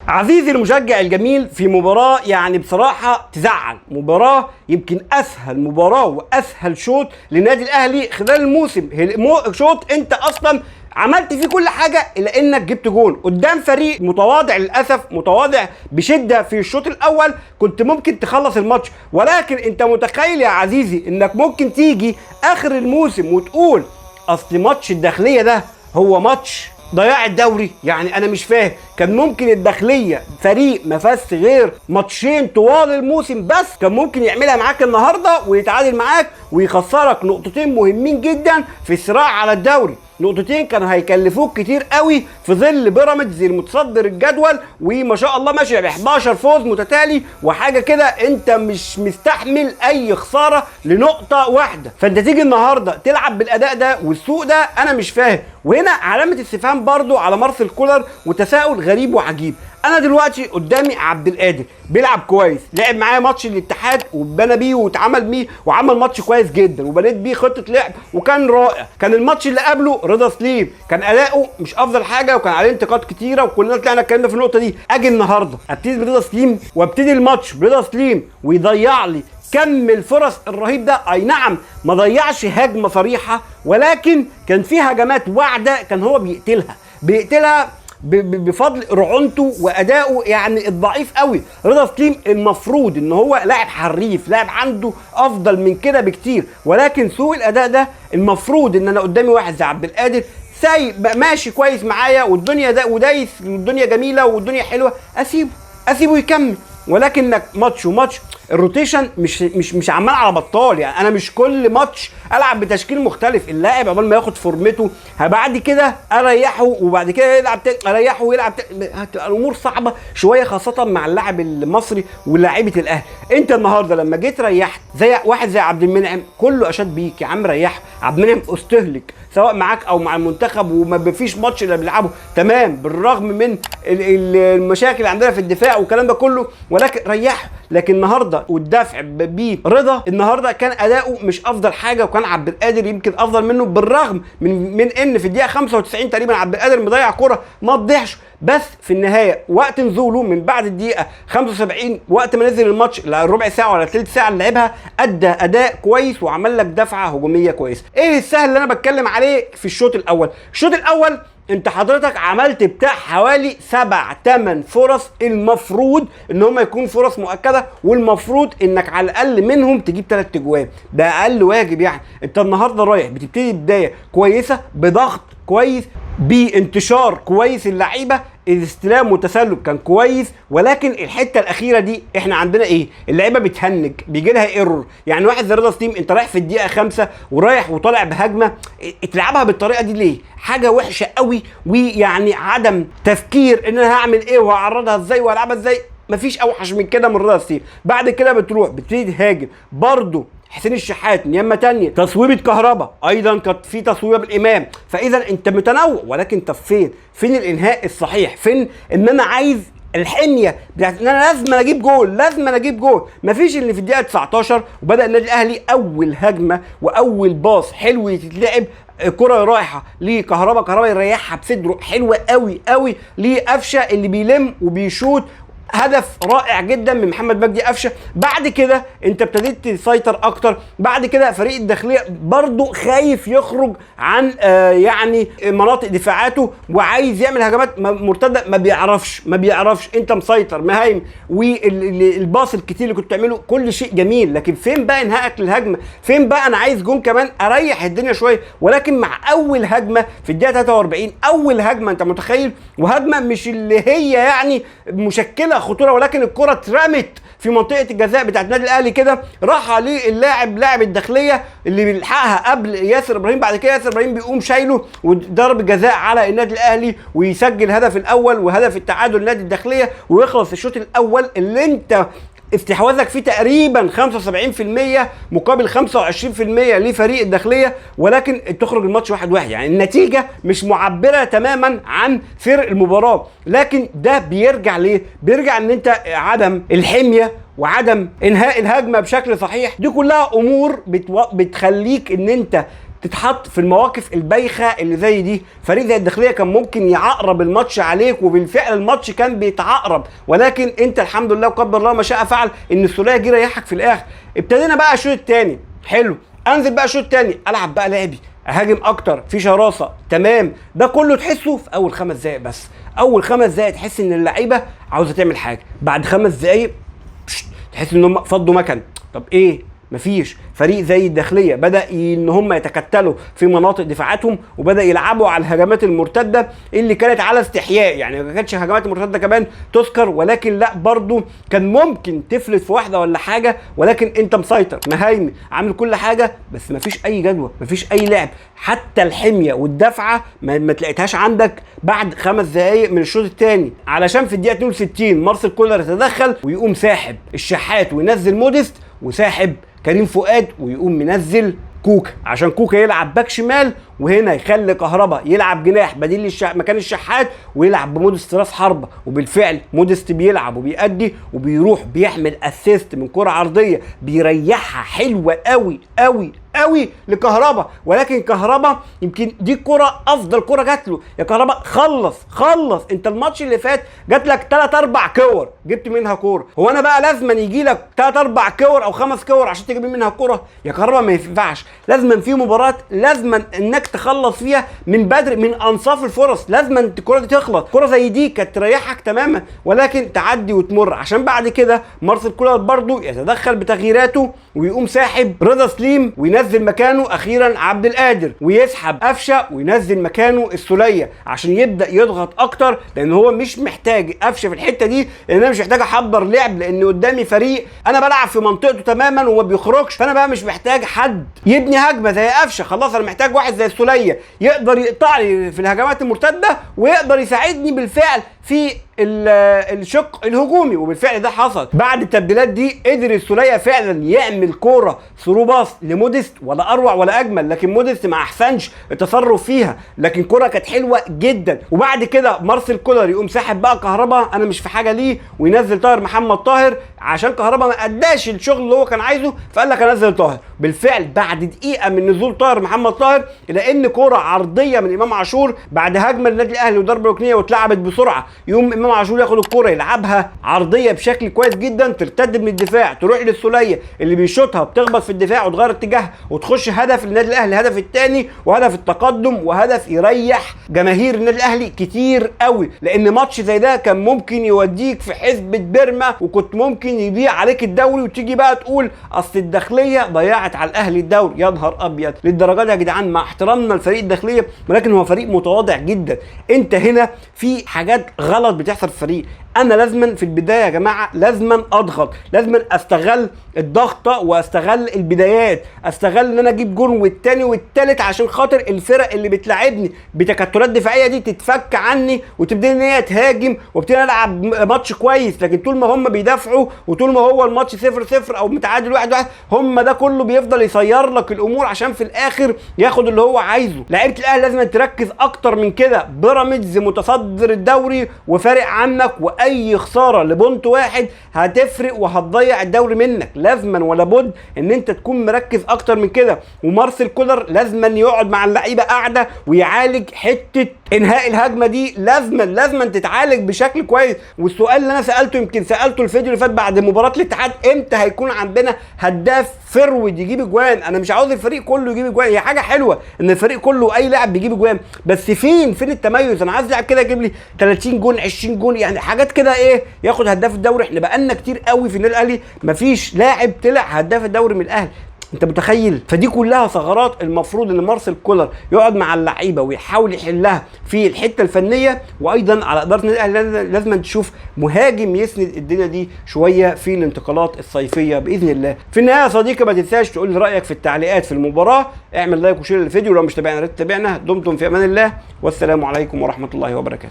عزيزي المشجع الجميل، في مباراة يعني بصراحة تزعل، مباراة يمكن أسهل مباراة وأسهل شوط للنادي الأهلي خلال الموسم. شوط أنت أصلا عملت فيه كل حاجة إلا إنك جبت جون قدام فريق متواضع، للأسف متواضع بشدة. في الشوط الأول كنت ممكن تخلص الماتش، ولكن أنت متخيل يا عزيزي إنك ممكن تيجي آخر الموسم وتقول أصل ماتش الداخلية ده هو ماتش ضياع الدوري؟ يعني انا مش فاهم، كان ممكن الداخلية فريق ما فاز غير ماتشين طوال الموسم بس، كان ممكن يعملها معاك النهارده ويتعادل معاك ويخسرك نقطتين مهمين جدا في الصراع على الدوري. نقطتين كانوا هيكلفوك كتير قوي في ظل بيراميدز المتصدر الجدول وما شاء الله ماشي ب 11 فوز متتالي وحاجه كده، انت مش مستحمل اي خسارة لنقطة واحدة. فانت تيجي النهارده تلعب بالاداء ده والسوء ده، انا مش فاهم. وهنا علامة استفهام برضو على مارسيل كولر وتساؤل غريب وعجيب. انا دلوقتي قدامي عبد القادر بيلعب كويس، لعب معايا ماتش الاتحاد وبنى بيه واتعمل بيه وعمل ماتش كويس جدا وبنيت بيه خطه لعب وكان رائع. كان الماتش اللي قبله رضا سليم كان اداؤه مش افضل حاجة وكان عليه انتقاد كتيرة وكلنا طلعنا اتكلمنا في النقطة دي. اجي النهارده ابتدي برضا سليم وابتدي الماتش برضا سليم ويضيع لي كم الفرص الرهيب ده. اي نعم ما ضيعش هجمة صريحه، ولكن كان في هجمات واعده كان هو بيقتلها بفضل رعونته وادائه يعني الضعيف قوي. رضا سليم المفروض ان هو لاعب حريف، لاعب عنده افضل من كده بكتير، ولكن سوء الاداء ده المفروض ان انا قدامي واحد زي عبد القادر سايب ماشي كويس معايا والدنيا ده ودايس والدنيا جميلة والدنيا حلوة، اسيبه يكمل. ولكنك ماتش وماتش ال rotation مش عمال على بطال، يعني انا مش كل ماتش العب بتشكيل مختلف. اللاعب عقبال ما ياخد فورمته بعد كده اريحة وبعد كده يلعب تاني، اريحة ويلعب تاني، هتبقى الامور صعبة شوية خاصة مع اللاعب المصري ولاعيبه الاهلي. انت النهارده لما جيت ريحت زي واحد زي عبد المنعم كله اشاد بيك يا عم ريحه. عبد المنعم استهلك سواء معاك او مع المنتخب وما فيش ماتش الا بيلعبه تمام، بالرغم من المشاكل اللي عندنا في الدفاع والكلام ده كله، ولكن ريحه. لكن النهارده والدفع بيه رضا النهارده كان اداؤه مش افضل حاجة، وكان عبد القادر يمكن افضل منه، بالرغم من ان في الدقيقة 95 تقريبا عبد القادر مضيع كره ما تضيعش، بس في النهاية وقت نزوله من بعد الدقيقة 75 وقت ما نزل الماتش لا ربع ساعة ولا ثلث ساعة اللي لعبها ادى اداء كويس وعمل لك دفعه هجومية كويسة. ايه السهل اللي انا بتكلم عليه في الشوط الاول؟ الشوط الاول انت حضرتك عملت بتاع حوالي 7-8 فرص المفروض ان هم يكون فرص مؤكدة، والمفروض انك على الاقل منهم تجيب 3 اجوان، ده اقل واجب. يعني انت النهارده رايح بتبتدي بداية كويسة بضغط كويس بانتشار كويس اللعيبة، الاستلام والتسلل كان كويس، ولكن الحتة الاخيرة دي احنا عندنا ايه؟ اللعيبة بتهنج، بيجي لها error. يعني واحد زي رضا سليم انت رايح في الدقيقة 5 ورايح وطالع بهجمه، تلعبها بالطريقة دي ليه؟ حاجة وحشة قوي، ويعني عدم تفكير ان انا هعمل ايه وهعرضها ازاي وهلعبها ازاي. مفيش اوحش من كده من رضا سليم. بعد كده بتروح بتبتدي تهاجم برضه حسين الشحات يمه تانية، تصويبة كهربا ايضا كانت في تصويبه بالامام. فاذا انت متنوع، ولكن طب فين الانهاء الصحيح؟ فين ان انا عايز الحمية بتاعت ان انا لازم اجيب جول، لازم اجيب جول؟ مفيش. اللي في الدقيقة 19 وبدا النادي الاهلي اول هجمة واول باص حلو يتلعب، كرة رايحة لكهربا، كهربا يريحها بصدره حلوة قوي قوي لقفشة اللي بيلم وبيشوط، هدف رائع جدا من محمد مجدي قفشه. بعد كده انت ابتديت تسيطر اكتر. بعد كده فريق الداخلية برضو خايف يخرج عن يعني مناطق دفاعاته وعايز يعمل هجمات مرتدة، ما بيعرفش. انت مسيطر مهايم والباص الكتير اللي كنت بتعمله كل شيء جميل، لكن فين بقى انهائك للهجمه؟ فين بقى انا عايز جون كمان اريح الدنيا شوية؟ ولكن مع اول هجمة في الدقيقة 43، اول هجمة انت متخيل، وهجمه مش اللي هي يعني مشكلة خطورة، ولكن الكره اترمت في منطقة الجزاء بتاعت النادي الاهلي كده، راح للاعب لاعب الداخلية اللي بيلحقها قبل ياسر ابراهيم. بعد كده ياسر ابراهيم بيقوم شايله وضرب جزاء على النادي الاهلي ويسجل هدف الاول وهدف التعادل لنادي الداخلية، ويخلص الشوط الاول اللي انت استحواذك فيه تقريبا 75% مقابل 25% لفريق الداخلية، ولكن تخرج الماتش 1-1. يعني النتيجة مش معبرة تماما عن سير المباراة، لكن ده بيرجع ليه؟ بيرجع ان انت عدم الحمية وعدم انهاء الهجمة بشكل صحيح. دي كلها امور بتخليك ان انت تتحط في المواقف البايخه اللي زي دي. فريق زي الداخلية كان ممكن يعقرب الماتش عليك، وبالفعل الماتش كان بيتعقرب، ولكن انت الحمد لله وقدر الله ما شاء فعل ان السوليه جه ريحك في الاخر. ابتدينا بقى الشوط الثاني حلو، انزل بقى الشوط الثاني العب بقى لعبي، اهاجم اكتر، في شراسة، تمام. ده كله تحسه في اول 5 دقائق بس. اول 5 دقائق تحس ان اللعيبة عاوزه تعمل حاجة، بعد 5 دقائق تحس ان هم فضوا مكن. طب ايه؟ مفيش. فريق زي الداخلية بدا ان هم يتكتلوا في مناطق دفاعاتهم، وبدا يلعبوا على الهجمات المرتدة اللي كانت على استحياء، يعني ما كانتش هجمات المرتدة كمان تذكر، ولكن لا برضو كان ممكن تفلت في واحدة ولا حاجة، ولكن انت مسيطر مهيمن عامل كل حاجة، بس مفيش اي جدوى، مفيش اي لعب، حتى الحمية والدفعه ما تلاقيتهاش عندك بعد 5 دقائق من الشوط الثاني. علشان في الدقيقة 62 مارسيل كولر يتدخل ويقوم ساحب الشحات وينزل موديست، وساحب كريم فؤاد ويقوم منزل كوكا، عشان كوكا يلعب باك شمال، وهنا يخلي كهربا يلعب جناح بديل مكان الشحات، ويلعب بمودست راس حربه. وبالفعل مودست بيلعب وبيأدي وبيروح بيعمل assist من كرة عرضية بيريحها حلوة قوي قوي قوي لكهربا، ولكن كهربا يمكن دي كرة افضل كرة جات له. يا كهربا خلص خلص، انت الماتش اللي فات جات لك 3 4 كور جبت منها كورة، هو انا بقى لازما يجي لك 3 4 كور او 5 كور عشان تجيب منها كورة؟ يا كهربا ما ينفعش، لازما في مباراة لازما انك تخلص فيها من بدري، من انصاف الفرص لازما الكره دي تخلص. كره زي دي كانت تريحك تماما، ولكن تعدي وتمر، عشان بعد كده مارسيل كولر برضو يتدخل بتغييراته ويقوم ساحب رضا سليم وينزل مكانه اخيرا عبد القادر، ويسحب قفشه وينزل مكانه السوليه عشان يبدا يضغط اكتر، لان هو مش محتاج قفشه في الحتة دي، لان انا مش محتاج احضر لعب، لان قدامي فريق انا بلعب في منطقته تماما وما بيخرجش، فانا بقى مش محتاج حد يبني هجمة زي قفشه، خلاص انا محتاج واحد زي السوليه يقدر يقطع لي في الهجمات المرتدة ويقدر يساعدني بالفعل في الشق الهجومي. وبالفعل ده حصل. بعد التبديلات دي قدر السوليه فعلا يعمل كورة through pass لموديست ولا اروع ولا اجمل، لكن موديست ما احسنش التصرف فيها، لكن كورة كانت حلوة جدا. وبعد كده مارسيل كولر يقوم ساحب بقى كهربا، انا مش في حاجة ليه، وينزل طاهر محمد طاهر عشان كهربا ما اداش الشغل اللي هو كان عايزه، فقال لك انزل طاهر. بالفعل بعد دقيقة من نزول طاهر محمد طاهر، الى ان كورة عرضية من امام عاشور بعد هجمة للنادي الاهلي وضربه ركنيه واتلعبت بسرعة، يقوم امام عاشور ياخد الكورة يلعبها عرضية بشكل كويس جدا، ترتد من الدفاع تروح للسوليه اللي بيشوطها بتخبط في الدفاع وتغير اتجاهها وتخش هدف للنادي الاهلي، الهدف الثاني وهدف التقدم وهدف يريح جماهير النادي الاهلي كتير قوي، لان ماتش زي ده كان ممكن يوديك في حسبه بيرما، وكنت ممكن يضيع عليك الدوري، وتيجي بقى تقول اصل الداخلية ضيعت على الاهلي الدوري. يا نهار ابيض للدرجة دي يا جدعان، مع احترامنا لفريق الداخلية ولكن هو فريق متواضع جدا. انت هنا في حاجات غلط بتحصل في الفريق. انا لازما في البداية يا جماعة لازما اضغط، لازما استغل الضغطه واستغل البدايات، استغل ان انا اجيب جون والتاني والتالت عشان خاطر الفرق اللي بتلاعبني بتكتلات دفاعية دي تتفك عني وتبتدي ان هي تهاجم وابتدي العب ماتش كويس. لكن طول ما هم بيدافعوا وطول ما هو الماتش 0-0 او متعادل 1-1، هم ده كله بيفضل يسير لك الامور عشان في الاخر ياخد اللي هو عايزه. لعيبة الاهلي لازم تركز اكتر من كده. بيراميدز متصدر الدوري وفارق عنك، واي خسارة ل point واحد هتفرق وهتضيع الدوري منك. لازما ولا بد ان انت تكون مركز اكتر من كده. ومارسيل كولر لازما يقعد مع اللعيبة قاعدة ويعالج حتة انهاء الهجمة دي، لازما تتعالج بشكل كويس. والسؤال اللي انا سالته يمكن سالته الفيديو اللي فات بعد مباراة الاتحاد، امتى هيكون عندنا هداف forward يجيب اجوان؟ انا مش عاوز الفريق كله يجيب اجوان، هي حاجة حلوة ان الفريق كله اي لاعب بيجيب اجوان، بس فين التميز؟ انا عايز لاعب كده يجيب لي 30 جون 20 جون، يعني حاجات كده ايه ياخد هداف الدوري. احنا بقالنا كتير قوي في النادي الاهلي مفيش لاعب طلع هداف الدوري من الاهلي، انت متخيل؟ فدي كلها ثغرات المفروض ان مارسيل كولر يقعد مع اللعيبة ويحاول يحلها في الحتة الفنية. وايضا على ادارة النادي الاهلي لازم تشوف مهاجم يسند الدنيا دي شوية في الانتقالات الصيفية باذن الله. في النهاية يا صديقي ما تنساش تقول لي رايك في التعليقات في المباراة، اعمل like و share للفيديو، لو مش تابعنا تابعنا. دمتم في امان الله، والسلام عليكم ورحمة الله وبركاته.